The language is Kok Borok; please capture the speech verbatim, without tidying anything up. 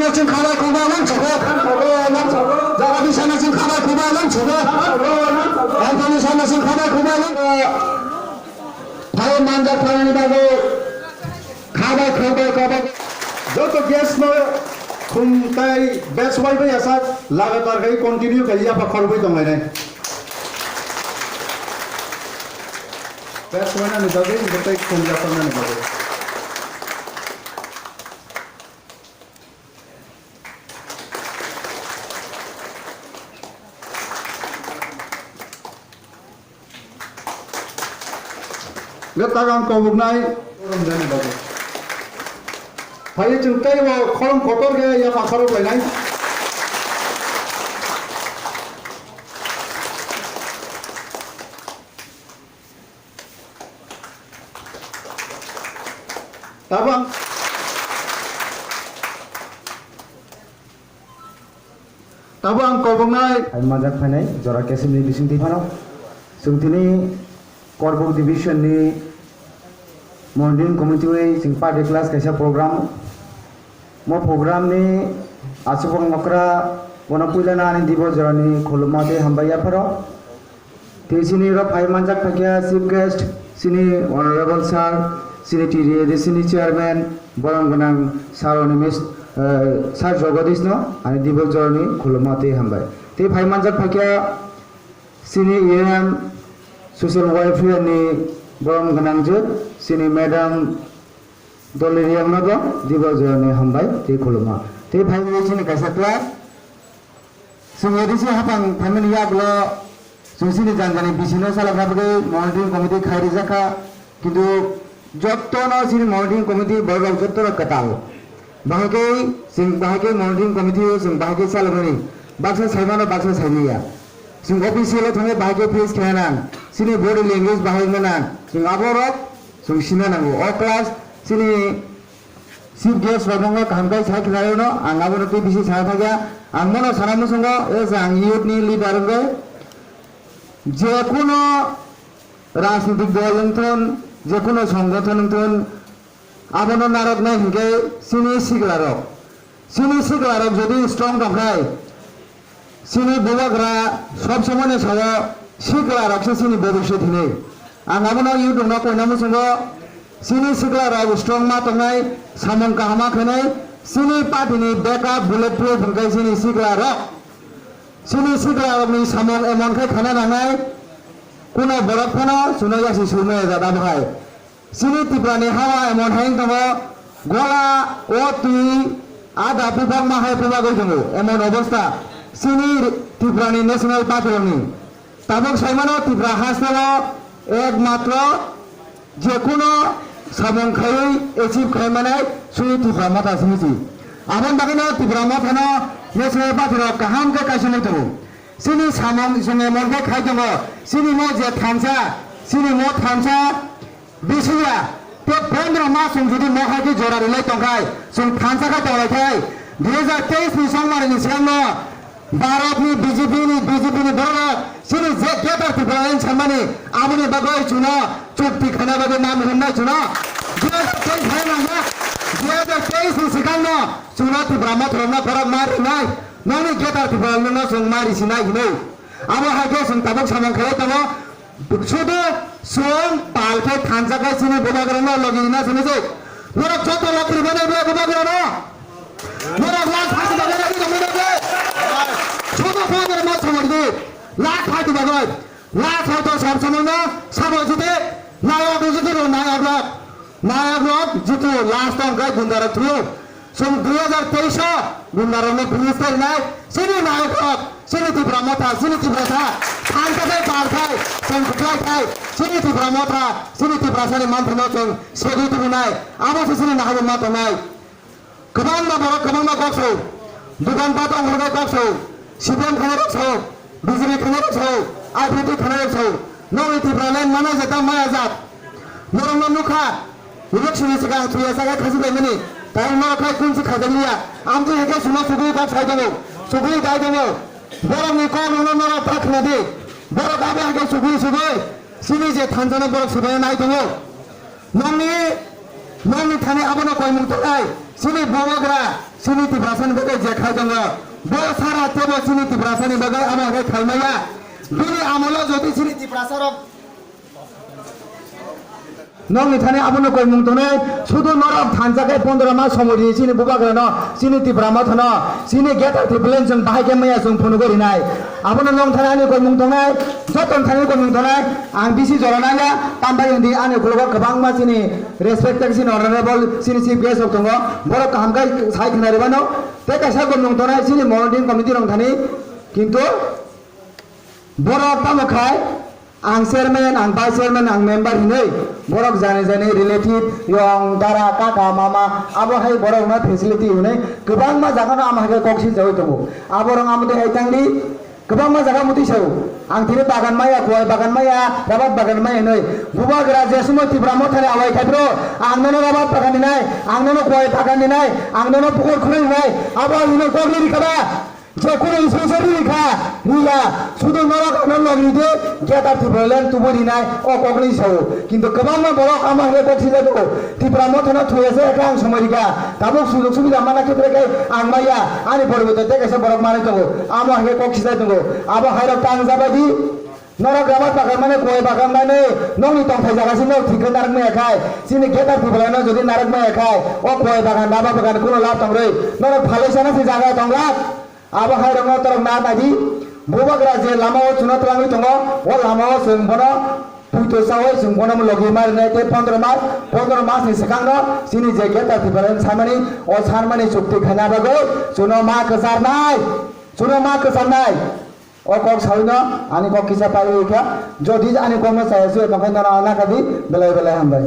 Chwng khabai khubai lang chwng. Jaga bisa na chwng khabai khubai lang chwng. Anthony sana chwng khabai khubai lang. Phai manjak thani bagwi khabai khubai khabai. Joto guest no khum tai best wai bai asa lagatar khai continue khai yapha khorbai tonglainai. Best wai nani bagwi, tei khum yapha nani bagwi. Hwnkhe tagang koboknai khoroknani bagwi. Phaiwi chwng teibo khorang kotor khe yapha khorok lainai. Tabang. Tabang koboknai. Hai manjak phainai jora kesimni bisingtwi phano. Chwng tini Korbuk division ni monitoring committee wi chwng party class kaisa program. Mo program ni aswk okra bono puila nani dibo jorani khuluma tei hambai yapharo. Tei chini oro phai manjak phaikha chief guest, chini honorable sir, chini T D A D C ni chairman, borom gwnang sir Animesh, eh, sir Jagadish no ani dibol jorani khuluma tei hambai. Tei phai manjak phaikha chini E M social welfare ni borom gwnang je chini madam Doliriang no bo dibol jorani hambai tei khuluma. Tei phai chini kaisa class. Chwng A D C hapang phaimani yagulo chwng chini janjani bisino salakna bagwi monitoring committee khai rijak kha, kintu jottono chini monitoring committee borok rok jotto rok kwtal. Bahai khe chwng bahai khe monitoring committee o chwng bahai khe chaloknani baksa saimano baksa saimanya. Chwng official o thangwi bahai khe face khaina nang, chini body language bahai wngna nang, chwng abo rok chwng sina nango. O class chini Chief guest rok no kaham khe sai khwlaio no, ang abono tei bisi sana thakya. Ang bono sana muchungo, as ang youth ni leader wngwi, je kuno rajnitik dol wngthun, je kuno songothon wngthun, abono narwknai hinkhe chini sikla rok. Chini sikla rok jodi strong tongkhai, chini bubagra sob somoi ni sao sikla rok se chini bobiswt hinwi. Ang abono youth rok no koina muchungo, chini sikla rok strong ma tongnai, samung kaham ma khainai, chini party ni backup bullet proof hwnkhe chini sikla rok. Chini sikla rok ni samung emon khe khana nangnai, kuno borok phano chuno yasi sumaya jada bahai. Chini Tripura ni hawa emon hai wng tongo, gola o twi ada bubak ma hai bubagwi tongo, emon obostha chini Tripura ni national party rok ni. Tabuk saimano Tripura hasteo ekmatro je kuno samung khaiwi achieve khai manai chini Tripura motha simi si. Aboni bagwino Tripura mothano national party rok kaham khe kaisingwi tongo. Chini samung chwng emon khe khai tongo, chini mo je thansa, chini mo thansa, Bisiya, tei pondro mas chwng jodi mohai khe jora rwlai tongkhai, chwng thansa khe tonglaithai. Dui hajar teis ni songmani ni sengno Bharat ni B J P ni, B J P ni borok chini je Greater Tipraland sanmani, aboni bagwi chwngno chukti khaina bagwi nam hwnwi chwngno dui hajar teis hai nangya. Dui hajar teis ni swkangno chwngno Tipra mothorokno khorok ma rwnai, nokni Greater Tipraland no chwng ma risinai hinwi. Abo hai khe chwng tabuk samung khlai tongo. Sudu chwng pal khe thansa khe chini bubagra no logi na sini se. Norok joto logi rwmani bia bubagra no. Norok last hati bagwi rwmani bagwi. Sudu bubagra no chwng di. Last hati bagwi. Last hati sab samung no sabo jite. Nayok jite ro nayok rok. Nayok rok jitu last tong khe gundara thru. Chwng dui hajar teis o gundarokno finish khainai, chini nayokrok, chini Tipra Motha, chini Tiprasa, thansa khai, pal khai, chwng kwplai khai, chini Tipra Motha, chini Tiprasani manthano chwng segwi tubunai, abo se chini naharmung ma tongnai. Kwbangma borok kwbangma kok sao, dukan pat ongkhorbai kok sao, C P M khana rok sao, B J P khana rok sao, I P F T khana rok sao, nokni Tipraland mana jeta maya jat. Norokno nukha, election ni swkang thuya saka khasi bai mani, tai norok khai kunsi khajak liya, amtwi hake suma sugwi kok sai tongo, sugwi dai tongo, borokni kok rokno norok ta khna di, borok abo hake sugwi sugwi, chini je thansa no borok swbaina nai tongo. Nokni, nokni thani abono koimung tongnai, Chini bubagra chini Tiprasani bagwi je khai tongo, bo sara tebo chini Tiprasani bagwi abo hai khaimaya. Bini amolo jodi chini Tiprasarok nokni thani abono koimung tongnai, sudu norok thansa khe pondro mas somoi di chini bubagrano, chini Tipra Mothano, chini Greater Tipraland chwng bahai khe maya chwng phunugwi rinai. Abono nong thani ani koimung tongnai, joto thani koimung tongnai, ang bisi jora nangya, tambai hindi ani khulugo kwbangma chini respected chini honorable chini chief guest rok tongo, borok kaham khe sai khna rwmano, tei kaisa koimung tongnai chini monitoring committee rok thani, kintu borok tamo khai, ang chairman, ang vice chairman, ang member hinwi borok jani jani relative, yong, dara, kaka, mama, abo hai borokno facility hinwi kwbangma jagano ama hai khe kok sijaui tongo. Aborok amo twi hai tangdi, kwbangma jaga muti sao. Ang tini bagan maya, kuai bagan maya, rabat bagan maya hinwi. Bubagra je sumo Tipra Mothani awai khai bro, ang nono rabat bagan dinai, ang nono kuai bagan dinai, ang nono pukur khurui dinai, abo hino kok ni rikha ba? Je kuno sponsor ri kha, riya, sudu norok ano log ride, Greater Tipraland tubu rinai, o kokni sao. Kintu kwbangma borok amo hai kok sijak tongo. Tipra Mothano thuya se ekha ang somoi rikha. Tabuk sujog subida mana khetre khe ang maya, ani poriborte tei kaisa borok manwi tongo. Amo hai kok sijak tongo. Abo hai rok tang jabadi. Norok rabat bagan mane kuai bagan mane nokni tongthai jaga se nok thik khe narwk maya khai. Chini Greater Tipraland no jodi narwk maya khai, o kuai bagan rabat bagan kuno lab tong rwi. Norok phalwi sana se jaga tong lab. Abo hai rokno torok na nai di. Bubagra je lama o chuna twlangwi tongo, o lama o chwng bono puito sawi chwng bono logi ma rwnai tei pondro mas, pondro mas ni swkang no chini je Greater Tipraland sanmani, o sanmani chukti khaina bagwi chuno ma kwcharnai, chuno ma kwcharnai. O kok sawi no ani kok kisa paiwi kha, jodi ani kok no chaya chuya tongkhe nono naka di, belai belai hambai.